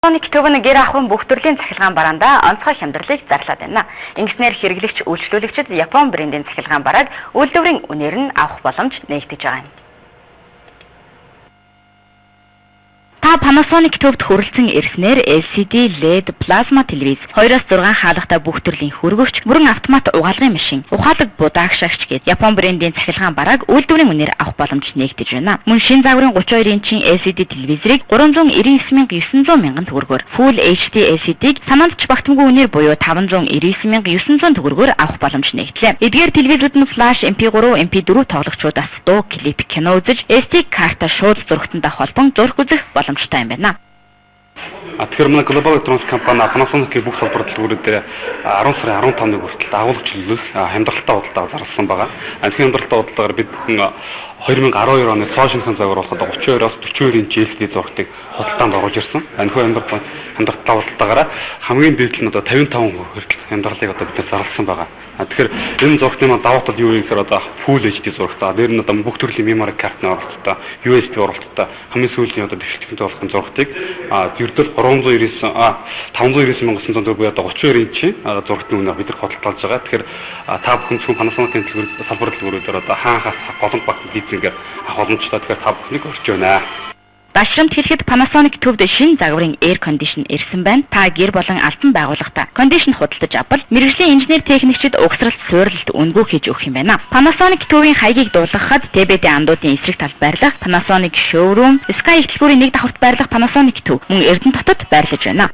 Panasonic төв нь гэр ахуйн бүх төрлийн цахилгаан бараандаа онцгой хямдралыг зарлаад байна. Ингэснээр хэрэглэгч үйлчлүүлэгчид Япон брендийн цахилгаан барааг үйлдвэрийн үнээр нь авах боломж нээгдэж байгаа юм. Та Panasonic төвд хүрэлцэн ирснээр LCD, LED, плазма телевиз, 2-6 хаалгатай бүх төрлийн хөргөгч, бүрэн автомат угаалгын машин, ухаалаг будаагшаагч гээд Япон брендийн цахилгаан барааг үйлдвэрийн үнээр авах боломж нээгдэж байна. Мөн шинэ загварын 32 инчийн LCD телевизрийг 399 900 мянган төгрөгөөр, Full HD LCD-г санаанд ч багтамгүй үнээр буюу 599 900 төгрөгөөр авах боломж нээгдлээ. Эдгээр телевизүүд нь Flash, MP3, MP4 тоглогчдоос дуу, клип, кино үзэж, SD карта шууд зурагтандаа холбон зураг үзэх боломжтой юм байна. Тэгэхээр манай Global Electronics компани Panasonic-ийн бүх салбар дэлгүүрүүд дээр 10 сарын 15-ны хүртэл агуулгach чөлөөлөх хямдралтай худалдаа зарласан байгаа. Тэгэхээр хямдралтай худалдаагаар бид бүхэн 2012 оны цоо шинэхэн загвар болох 32-оос 42 инч LCD зурагтыг худалдаанд оруулж ирсэн. Энэхүү хямдралтай худалдаагаараа хамгийн дээд нь одоо 55% хүртэл хямдралыг одоо бид зарласан байгаа. Тэгэхээр энэ зурагтны маань давуу тал юу вэ гэхээр одоо Full HD зурагтай. Дээр нь одоо бүх төрлийн memory card-ны оролттой, USB оролттой, хамгийн сүүлийн одоо дэвшлэгтэй болох зурагтыг ердөө 399 599 900 буюу одоо 32 инчийн зурагтны үнээр бид нар худалдаалж байгаа. Тэгэхээр та бүхэн зөвхөн Panasonic-ийн дэлгүүр салбар дэлгүүрүүдээр одоо хаанхаас голомт багт лизингээр авах боломжтой. Тэгэхээр та бүхнийг урьж байна. Дашрамт хэлэхэд Panasonic төвд шинэ загварын air condition ирсэн байна. Та гэр болон албан байгууллагатаа кондишн худалдаж авбал мэргэжлийн инженер техникчид угсралт суурилалт үнэгүй хийж өгөх юм байна. Panasonic төвийн хаягийг дуулгахад ТБД андуудын эсрэг талд байрлах Panasonic showroom, Sky их дэлгүүрийн нэг давхарт байрлах Panasonic төв мөн Эрдэнэ хотод байрлаж байна.